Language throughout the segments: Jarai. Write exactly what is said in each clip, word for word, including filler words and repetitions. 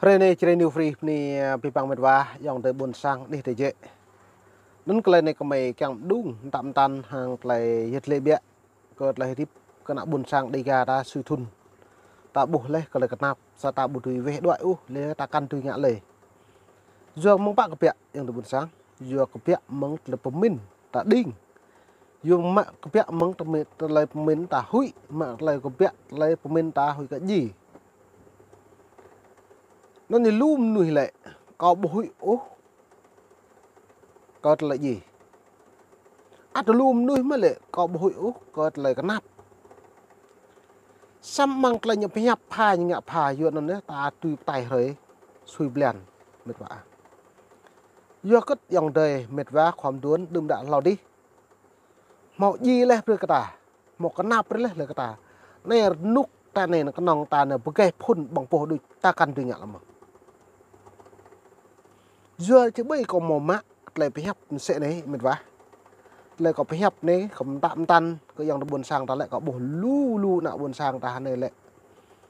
Hrơi anai Jrai New Free bơni, ơ, abih bang met wa, ayŏng adơi ƀôn sang anih tơjĕ. Anŭn tơlơi anai gơmơi kiăng mơđung, mơtă mơtăn hăng tơlơi yơh tơlơi biă, kơ tơlơi hơdip kơ ană ƀôn sang Dêga ta sui thŭn. Ta ƀuh laih kơ tơlơi kơnap, sa ta ƀu dưi weh đuaĭ ôh, laih ta kăn dưi ngă lơi. Yua mơ̆ng pă kơbiă, ayŏng adơi ƀôn sang, yua kơbiă mơ̆ng tơlơi pơmĭn ta đing. Yua mă kơbiă mơ̆ng tơmĭn, tơlơi pơmĭn ta huĭ, mă tơlơi kơbiă tơlơi pơmĭn ta huĭ kơ djai. Anŭn ñu lu mơnuih lĕ, kâo ƀu huĭ ôh kơ tơlơi djai. Ăt lu mơnuih mơ̆ lĕ, kâo ƀu huĭ ôh kơ tơlơi kơnap. Samơ̆ mơ̆ng tơlơi ñu pơhiăp pha, ñu ngă pha, yua anŭn yơh, ta tui pơtai hrơi sui blan, met wa. Yua kơ ayŏng adơi met wa khŏm đuaĭ đưm đă hlâo dih. Hmâo djai laih brơi kơ ta, hmâo kơnap brơi laih lĕ kơ ta. Anai rơnŭk ta anai, kơnơ̆ng ta anai pơgĕh phŭn ƀơ̆ng boh đôč, ta kăn dưi ngă lơi mơ̆n. Yua či ƀơi kâo hmâo mă tơlơi pơhiăp mơsĕ anai, met wa. Tơlơi kâo pơhiăp anai, kâo mơtă mơtăn kơ ayŏng adơi ƀôn sang ta lĕ kâo ƀuh lu lu ană ƀôn sang ta anai lĕ.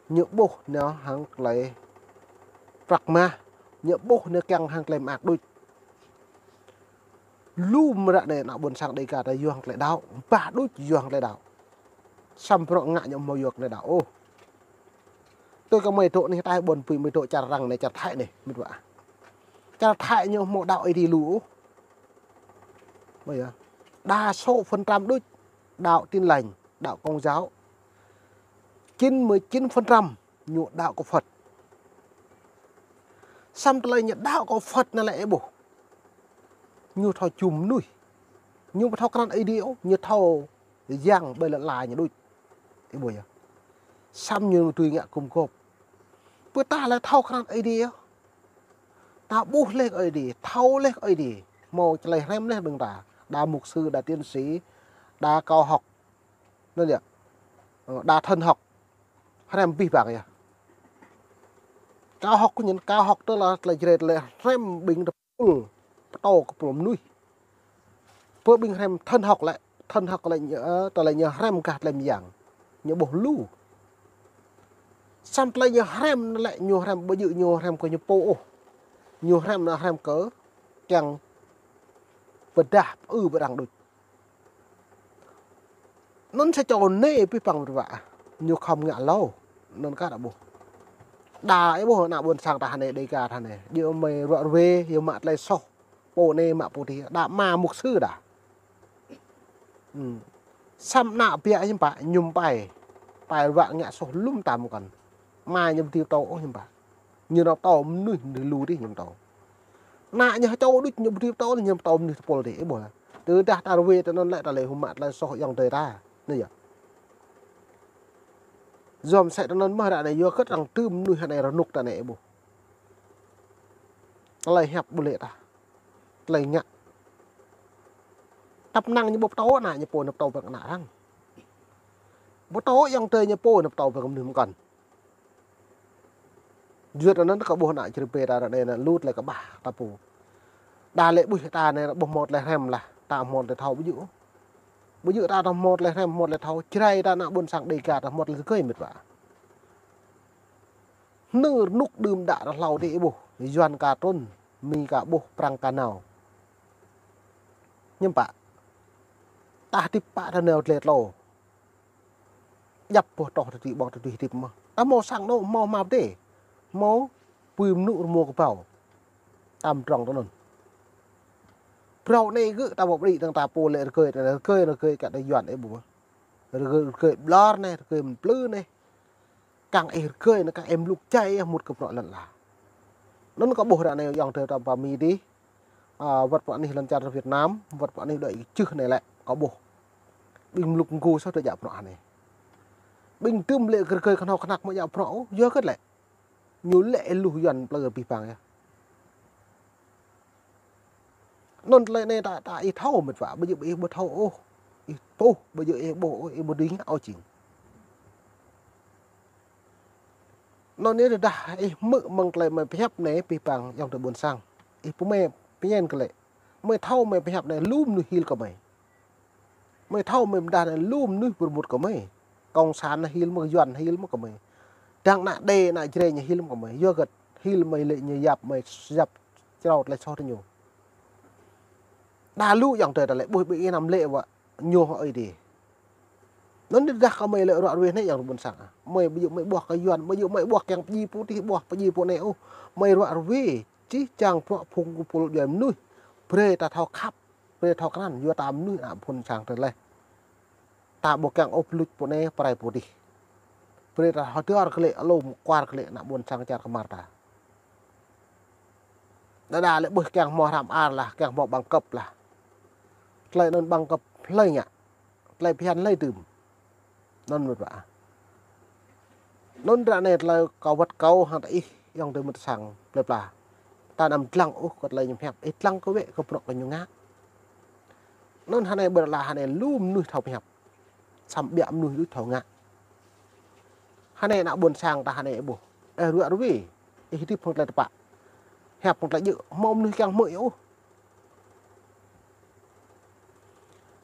Ñu ƀuh ñu hăng tơlơi prăk mah, ñu ƀuh ñu kiăng hăng tơlơi mơak đôč. Lu mơ̆ ră anai ană ƀôn sang Dêga ta yua hăng tơlơi đaŏ, bah đôč yua hăng tơlơi đaŏ. Samơ̆ bruă ngă ñu hmâo yua tơlơi đaŏ ôh. Tui kơ mơi dŏ anih ataih ƀôn pui, mơi dŏ čar arăng anai, čar Thái anai, met wa. Čar Thái ñu hmâo đaŏ Ơi Adai lu ôh. Mơi yơh. Đa số phần trăm đôč đaŏ Tin Lành, đaŏ Công giáo. Chín mươi chín phần trăm ñu đaŏ kơ Phật. Samơ̆ tơlơi ñu đaŏ kơ Phật anai lĕ ih ƀuh. Ñu thâo jum mơnuih. Ñu ƀu thâo krăn Ơi Adai ôh, ñu thâo yang ƀơi lŏn ala ñu đôč. Ih ƀuh yơh. Samơ̆ ñu dưi ngă gum gôp. Pơ ta lĕ thâo krăn Ơi Adai yơh. Ta ƀuh laih Ơi Adai, thâo laih Ơi Adai. Hmâo tơlơi hrăm laih ƀing ta. Đa mục sư, đa tiến sĩ, đa cao học. Anŭn yơh. Ơ, đa thần học. Hrăm abih bang yơh. Cao học kơ ñu, cao học tơ la tơlơi Jrai tơlơi hrăm ƀing tơpul, pơtô kơ pơpul mơnuih. Pơ ƀing hrăm thần học lĕ, thần học lĕ ñu, ơ, tơlơi ñu hrăm gah tơlơi mơyang. Ñu ƀuh lu. Samơ̆ tơlơi ñu hrăm lĕ ñu hrăm ƀu djơ̆ ñu hrăm kơ ñu pô ôh. Ñu hrăm anŭn hrăm kơ kiăng pơdah pơư pơrăng đôč. Anŭn sa čô anai abih bang met wa. Ñu khŏm ngă hlâo. Anŭn kah đa ƀuh. Đa ih ƀuh ană ƀôn sang ta anai, Dêga ta anai. Yua mơi ruă ruê, yua mă tơlơi soh. Pô anai mă pô adih. Đa ama mục sư đa. Hmm. Samơ̆ ană biă hiư̆m pă, ñu pai. Pai ruă ngă soh lŏm tam kăn. Ama ñu ƀu dưi pơtô ôh hiư̆m pă. Ñu nao pơtô mơnuih, mơnuih lu adih ñu pơtô. Ană ñu ha čô đôč ñu ƀu dưi pơtô, ñu pơtô mơnuih tơpul adih, ih ƀuh. Tơdah ta ruê tơ anŭn lĕ ta lĕ hmâo mă tơlơi soh ayŏng adơi ta. Anai yơh. Yua mơsĕ tơ anŭn mơ̆ ră anai yua kơ arăng tŭ mơnuih anai rơnŭk ta anai ih ƀuh. Tơlơi hiăp ƀu lĕ ta. Tơlơi ngă. Tăp năng ñu ƀu pơtô ană ñu pô, ñu pơtô ƀing ană arăng. Ƀu pơtô ayŏng adơi ñu pô, ñu pơtô ƀing mơnuih mơkŏn. Yua anŭn kâo ƀuh ană Jrai ƀơi ta ră anai anŭn lu tơlơi kơƀah ta pô. Đa lĕ ƀuh ta anai ƀuh hmâo tơlơi hrăm lah, ta hmâo tơlơi thâo ƀu djơ̆. Ƀu djơ̆ ta hmâo tơlơi hrăm, hmâo tơlơi thâo, Jrai ta ană ƀôn sang Dêga ta hmâo tơlơi rơgơi met wa. Hơnơ̆ng rơnŭk đưm đă ta hlâo adih ih ƀuh, Yuan ka trŭn, Mi ka ƀuh, Prăng ka nao. Hiư̆m pă. Ta hơdip pă ta nao tơlơi tlô. Djŏp boh tŏh tơdơi ƀơ̆ng tơdơi hơdip mơ̆n. Ta hmâo sang anŏ, hmâo hmua pơdai. Hmâo apui mơnŭ rơmô kơbao. Ta mơdrŏng tơ anŭn. Phrâo anai gơ̆ ta ƀuh ƀrĭ tơ̆ng ta pô lĕ rơgơi, ta rơgơi, rơgơi kơ tơlơi Yuan ih ƀuh. Rơgơi, rơgơi ƀlŏr anai, rơgơi mơplư anai. Kiăng ih rơgơi anai, kiăng ih mluk jai ih mŭt kơ bruă lŏn ala. Anŭn kâo ƀuh ră anai ayŏng adơi ta pơ Mi adih. Ơ, wơ̆t pơ anih lŏn čar Việt Nam, wơ̆t pơ anih đơi čưh anai lĕ, kâo ƀuh. Ƀing mluk mgu soh tơ djă bruă anai. Ƀing tŭm lĕ rơgơi kơhnâo kơhnăk mơ̆ djă bruă ôh, yua kơ lĕ. Ñu lĕ lu Yuan plư abih bang yơh. Anŭn tơlơi anai ta, ta ih thâo met wa, ƀu djơ̆ ih ƀu thâo ôh. Ih ƀuh, ƀu djơ̆ ih ƀuh ôh, ih ƀu dưi ngă ôh jing. Anŭn anai tơdah ih hmư̆ mơ̆ng tơlơi mơi pơhiăp anai abih bang ayŏng adơi ƀôn sang. Ih pơmĭn, pơñen kơ lĕ. Mơi thâo mơi pơhiăp anai lu mơnuih hil kơ mơi. Mơi thâo mơi pơdah anai lu mơnuih pơrơmut kơ mơi. Cộng sản anai hil mơ̆, Yuan anai hil mơ̆ kơ mơi. Dăng ană Đê, ană Jrai anai hil mơ̆ kơ mơi. Yua hơget. hil mơi lĕ ñu yap mơi yap črâo tơlơi soh tơ ñu. Đa lu yŏng tơ tơlơi ƀuh ƀing ih anăm lĕ wă ñu hŏ ơi dih. Anŭn dah kơ mơi lĕ ruă ruê anai yŏng ƀôn sang. Mơi ƀu djơ̆ mơi ƀuh kơ Yuan, ƀu djơ̆ mơi ƀuh kiăng pơdjai pô tih, ƀuh pơdjai pô anai ôh. Mơi ruă ruê, čih čang prŏ phung kơ pô lŏ djuai mơnuih. Brơi ta thâo khăp, brơi thâo krăn, yua ta mơnuih ană ƀôn sang tơlơi. Ta ƀu kiăng ôh pơluč pô anai, pơrai pô tih. Brơi ta thâo dơr kơ lĕ, alum kuar kơ lĕ ană ƀôn sang čar kơmar ta. Đa đa lĕ ƀuh kiăng hmâo hră mơar lah, kiăng hmâo bằng cấp lah. Tơlơi anŭn bằng cấp hlơi ngă, tơlơi phiăn hlơi dưm. Anŭn mơ̆n ƀă. Anŭn ră anai tơlơi kâo wơ̆t kâo hăng tơ ih yŏng tơ mơ̆t sang plơi pla. Ta anăm dlăng ôh kơ tơlơi ñu pơhiăp, ih dlăng kơ wĕ kơ bruă kơ ñu ngă. Anŭn hơnai ƀơi lŏn la hơnai lu mơnuih thâo pơhiăp. Samơ̆ ƀiă mơnuih đôč thâo ngă. Hơnai ană ƀôn sang ta hơnai ƀuh. Ơ ruă ruê. Ih hơdip hăng tơlơi tơpă. Hiăp hăng tơlơi djơ̆. Hmâo mơnuih kiăng hmư̆ ôh.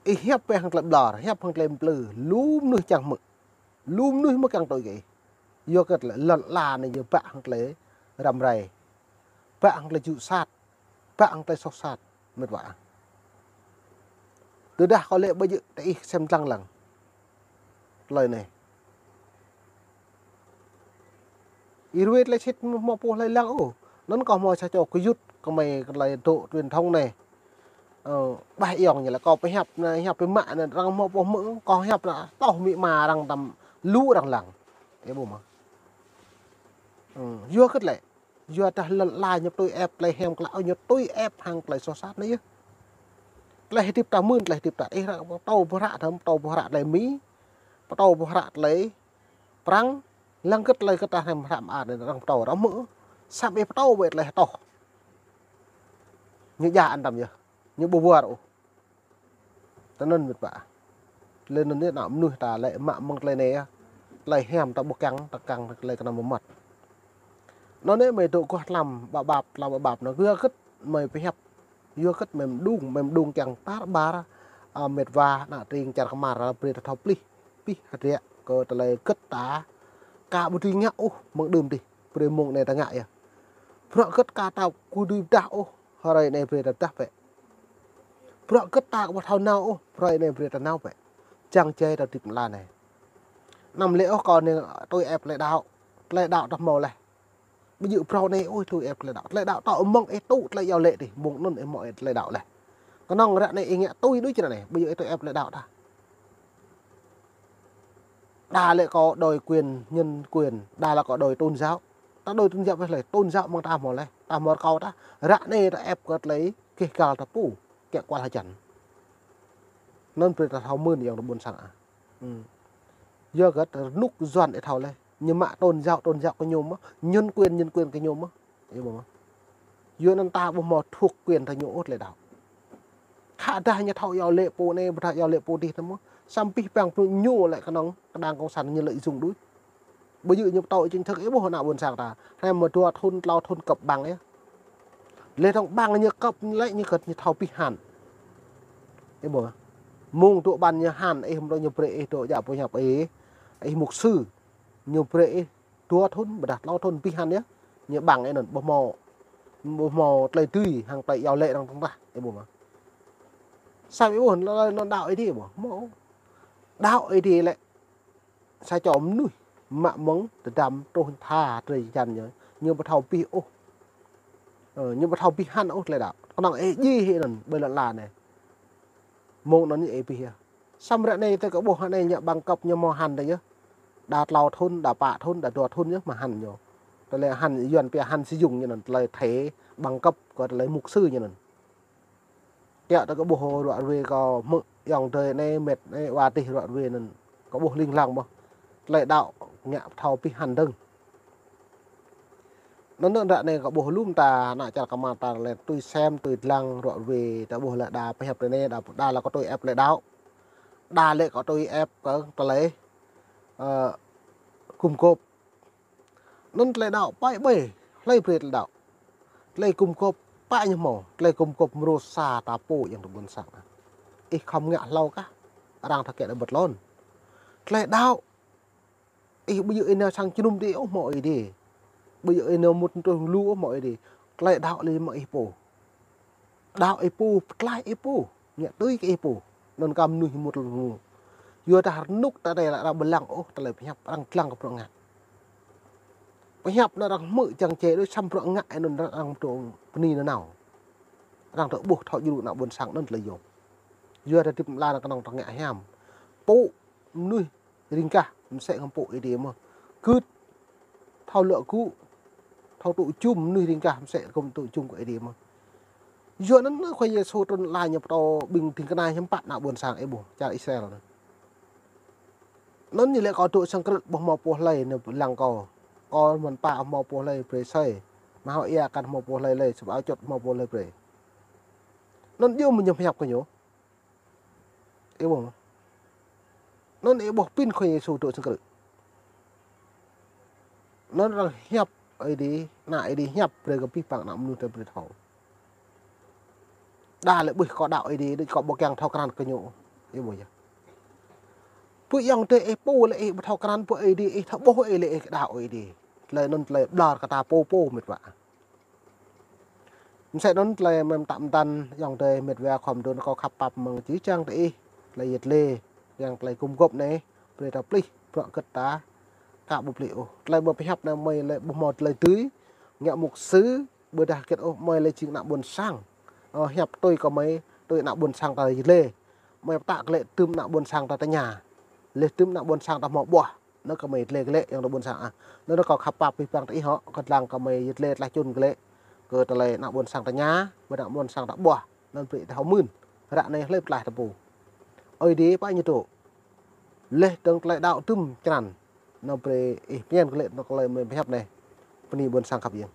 Ih hiăp pĕ hăng tơlơi ƀlŏr, hiăp hăng tơlơi plư. Lu mơnuih kiăng hmư̆. Lu mơnuih mơ̆ kiăng tui kơ ih. Yua kơ tơlơi lŏn la anai yua bă hăng tơlơi răm rai. Bă hăng tơlơi jŭ sat. Bă hăng tơlơi soh sat. Mĕt wa. Tơdah kâo lĕ ƀu djơ̆ tơ ih sem dlăng lăng. Tơlơi anai. Ih ruê tơlơi sĭt hmâo pô hlơi lăng ôh. Anŭn kâo hmâo sa čô kơyut kơ mơi kơ tơlơi dŏ truyền thông anai. Ơ, ƀah yŏng ñu lĕ kâo pơhiăp anai, hiăp pơmă anai, arăng hmâo pô hmư̆, kâo hiăp anai, tŏh amĭ ama arăng tăm lu arăng lăng. Ơ, ƀu mơ̆. Ơ, yua kơ tơlơi. Yua dah lŏn la ñu tui ĕp tơlơi hiam klă, ñu tui ĕp hăng tơlơi soh sat anai yơh. Tơlơi hơdip ta mơ̆n, tơlơi hơdip ta. Ih ră pơtô pơhră thơm, pơtô pơhră tơlơi Mi, pơtô pơhră tơlơi Prăng, lăng kơ tơlơi kơ ta hrăm hră mơar anai, arăng pơtô arăng hmư̆. Samơ̆ ih pơtô wĕ tơlơi hơtoh. Ñu djă anăm yơh. Ñu ƀu wơr ôh. Tơ anŭn mĕt wa. Tơlơi anŭn yơh ană mơnuih ta lĕ mă mơ̆ng tơlơi anai yơh. Tơlơi hiam ta ƀu kiăng, ta kiăng tơlơi kơnăm mơmŏt. Anŭn yơh mơi dŏ guah tlam ƀap ƀap, tlam ƀap ƀap anŭn yua kơ mơi pơhiăp. Yua kơ mơi mơđung, mơi mơđung kiăng tar ƀar, ơ, mĕt wa, ană tring čar kơmar, brơi ta thâo plih, pih hơdră kơ tơlơi kơ ta. Ka ƀu dưi ngă ôh mơ̆ng đưm dih, brơi mơ̆ng anai ta ngă yơh. Bruă kơ ka ta ƀu dưi pơdah ôh, hrơi anai brơi ta pơdah bĕ. Bruă kơ ta ƀu thâo nao ôh, hrơi anai brơi ta nao bĕ. Čang jai ta hơdip lŏn la anai. Anăm lĕ ôh kâo anai tui ĕp tơlơi đaŏ. Tơlơi đaŏ ta hmâo laih. Ƀu djơ̆ phrâo anai ôh tui ĕp tơlơi đaŏ. Tơlơi đaŏ ta mơ̆ng ih tŭ tơlơi iâu laĭ dih, mơ̆ng anŭn ih hmâo ĕp tơlơi đaŏ laih. Kơnơ̆ng ră anai ih ngă tui đôč ră anai, ƀu djơ̆ ih tui ĕp tơlơi đaŏ ta. Đa lĕ kâo đòi quyền, nhân quyền, đa lĕ kâo đòi tôn giáo. Ta đòi tôn giáo ƀiă laih, tôn giáo mơ̆ng ta hmâo laih, ta hmâo rơkâo ta. Ră anai ta ĕp kơ tơlơi keh gal ta pô, kiăng kual hơjăn. Anŭn brơi ta thâo mơ̆n yŏng tơ ƀôn sang ah. Ư. Yua kơ rơnŭk Yuan ih thâo laih, ñu mă tôn giáo, tôn giáo kơ ñu mơ̆n, nhân quyền, nhân quyền kơ ñu mơ̆n. Ih ƀuh mơ̆. Yua anŭn ta ƀu hmâo thuộc quyền ta ñu ôh tơlơi đaŏ. Khă dah ñu thâo iâu laĭ pô anai, ƀu thâo iâu laĭ pô dih tơ mơ̆. Samơ̆ pih păng pô ñu lĕ kơnơ̆ng kơ đảng cộng sản ñu lợi dụng đôč. Ƀu djơ̆ ñu pơtô chính thức ih ƀuh ană ƀôn sang ta. Hrăm mơ̆ dua thŭn, klâo thŭn kơp ƀăng yơh. Lĕ tơ̆ng ƀăng ñu kơp lĕ ñu kơt ñu thâo pih hăn. Ih ƀuh. Mơ̆ng dŏ ƀăn ñu hăn, ih mơ̆ dŏ ñu brơi ih dŏ djă pô hiăp ih. Ih mục sư. Ñu brơi ih dua thŭn, ƀôdah klâo thŭn pih hăn yơh. Ñu ƀăng ih anŭn, ƀu hmâo, ƀu hmâo tơlơi dưi, hăng tơlơi iâu laĭ arăng tơ̆ng tah, ih ƀuh mơ̆. Samơ̆ ih ƀuh, lơi anŭn đaŏ ih dih ƀuh, hmâo. Đaŏ ih dih lĕ, sa čô mơnuih, mă mơ̆ng, tơdăm, truh tha, drơi jăn ñu, ñu ƀu thâo pih ôh. Ơ, ñu ƀu thâo pih hăn ôh tơlơi đaŏ. Kơnơ̆ng ih djai hĭ anŭn, ƀơi lŏn la anai. Mơ̆ng anŭn ih pih yơh. Samơ̆ ră anai tơ kơ ƀuh anai ñu bằng cấp ñu hmâo hăn tơ yơh. Đa klâo thŭn, đa pă thŭn, đa dua thŭn yơh mơ̆ hăn ñu. Tơlơi hăn Yuan pia hăn sử dụng ñu anŭn, tơlơi thẻ bằng cấp kơ tơlơi mục sư ñu anŭn. Kiăng tơ kơ ƀuh ruă ruê kơ mơ̆ yŏng adơi anai mĕt anai wa tih ruă ruê anŭn. Kơ ƀuh ling lang mơ̆. Tơlơi đaŏ ngă thâo pih hăn dơ̆ng. Anŭn anŭn ră anai kơ ƀuh lŏm ta, ană čar kơmar ta lĕ tui sem, tui dlăng, ruă ruê, ta ƀuh lĕ đa pơhiăp tơ anai, đa, đa lĕ kơ tui ĕp tơlơi đaŏ. Đa lĕ kơ tui ĕp kơ tơlơi, ơ, gum gôp. Anŭn tơlơi đaŏ, pă ƀơi, hlơi brơi tơlơi đaŏ. Tơlơi gum gôp, pă ñu hmâo, tơlơi gum gôp mrô sa ta pô yŏng tơ ƀôn sang. Ih khŏm ngă hlâo kah, arăng thâo kiăng đa bơt lŏn. Tơlơi đaŏ, ih ƀu djơ̆ ih nao sang jơnum dih ôh hmâo ih dih. Ƀu djơ̆ ih nao mŭt truh lu ôh mơ̆ ih đĭ. Tơlơi đaŏ lĕ mơ̆ ih pô. Đaŏ ih pô, pơklaih ih pô. Ngă tui kơ ih pô. Anŭn kơ mơnuih mŭt lu. Yua dah rơnŭk ta tơlơi arăng ƀu lăng ôh, tơlơi pơhiăp arăng lăng kơ bruă ngă. Pơhiăp anŭn arăng hmư̆ čang čê đôč, samơ̆ bruă ngă anŭn arăng pơtrŭ bơni nanao. Arăng tơƀuh thâo djru ană ƀôn sang anŭn tơlơi yôm. Yua dah hơdip mơ̆ng lăn kơnơ̆ng arăng ngă hiam. Pô mơnuih ring gah mơsĕ hăng pô Ơi Adai mơ̆n. Gưt thâo luă gŭ, thâo tŭ jum mơnuih ring gah mơsĕ kơ tŭ jum kơ Ơi Adai mơ̆n. Yua anŭn Khua Yêsu trŭn ala ñu pơtô ƀing ding kơna hiam pă ană ƀôn sang ih ƀuh čar Israel anŭn. Anŭn ñu lĕ kâo dŏ sang krư̆ ƀu hmâo pô hlơi nao lăng kâo. Kâo mơ̆n pă hmâo pô hlơi brơi asơi. Mơhao ia kăn hmâo pô hlơi lơi, sŭp ao čŏt hmâo pô hlơi brơi. Anŭn yua mơ̆ ñu pơhiăp kơ ñu. Ih ƀuh. Anŭn ih ƀuh pĭn Khua Yêsu dŏ sang krư̆. Anŭn arăng hiăp Ơi Adai, ană Ơi Adai hiăp brơi kơ abih bang ană mơnuih tơlơi brơi thâo. Đa lĕ ƀuh kâo đaŏ Ơi Adai, đôč kâo ƀu kiăng thâo krăn kơ ñu. Ih ƀuh yơh. Pô ayŏng adơi ih pô lĕ ih ƀu thâo krăn pô Ơi Adai, ih thâo ƀuh ih lĕ ih đaŏ Ơi Adai. Tơlơi anŭn tơlơi ƀlŏr kơ ta pô pô mĕt wa. Mơsĕ anŭn tơlơi mơ̆n tăm tăn ayŏng adơi mĕt wa khŏm đŭn kâo khăp pap mơ̆ng čư̆ čang tơ ih. Tơlơi yet lê, yang tơlơi gum gŏp anai, brơi ta plih, bruă gĕt ta, ka ƀu plih ôh. Tơlơi ƀu pơhiăp anai mơi lĕ ƀu hmâo tơlơi dưi, ngă mục sư, ƀôdah gĕt ôh mơi lĕ jing ană ƀôn sang. Ơ, hiăp tui kơ mơi, tui ană ƀôn sang ta yet lê. Mơi pơtă kơ lĕ tơm ană ƀôn sang ta tơña. Lĕ tơm ană ƀôn sang ta hmâo ƀuah. Anŭn kơ mơi yet lê kơ lĕ yang ană ƀôn sang ah. Anŭn kâo khăp pap abih bang tơ ih hŏ, kơtlang kơ mơi yet lê tlaih čun kơ lĕ. Kơ tơlơi ană ƀôn sang tơña, ƀôdah ană ƀôn sang ta ƀuah. Anŭn brơi ta hmư̆. Ră anai hlơi pơtlaih ta pô. Ơi Adai pă ñu dŏ. Lĕ dơ̆ng tơlơi đaŏ tơm črăn. Anŭn brơi ih pơñen kơ lĕ anŭn tơlơi mơi pơhiăp anai. Bơni ƀôn sang khăp yơh.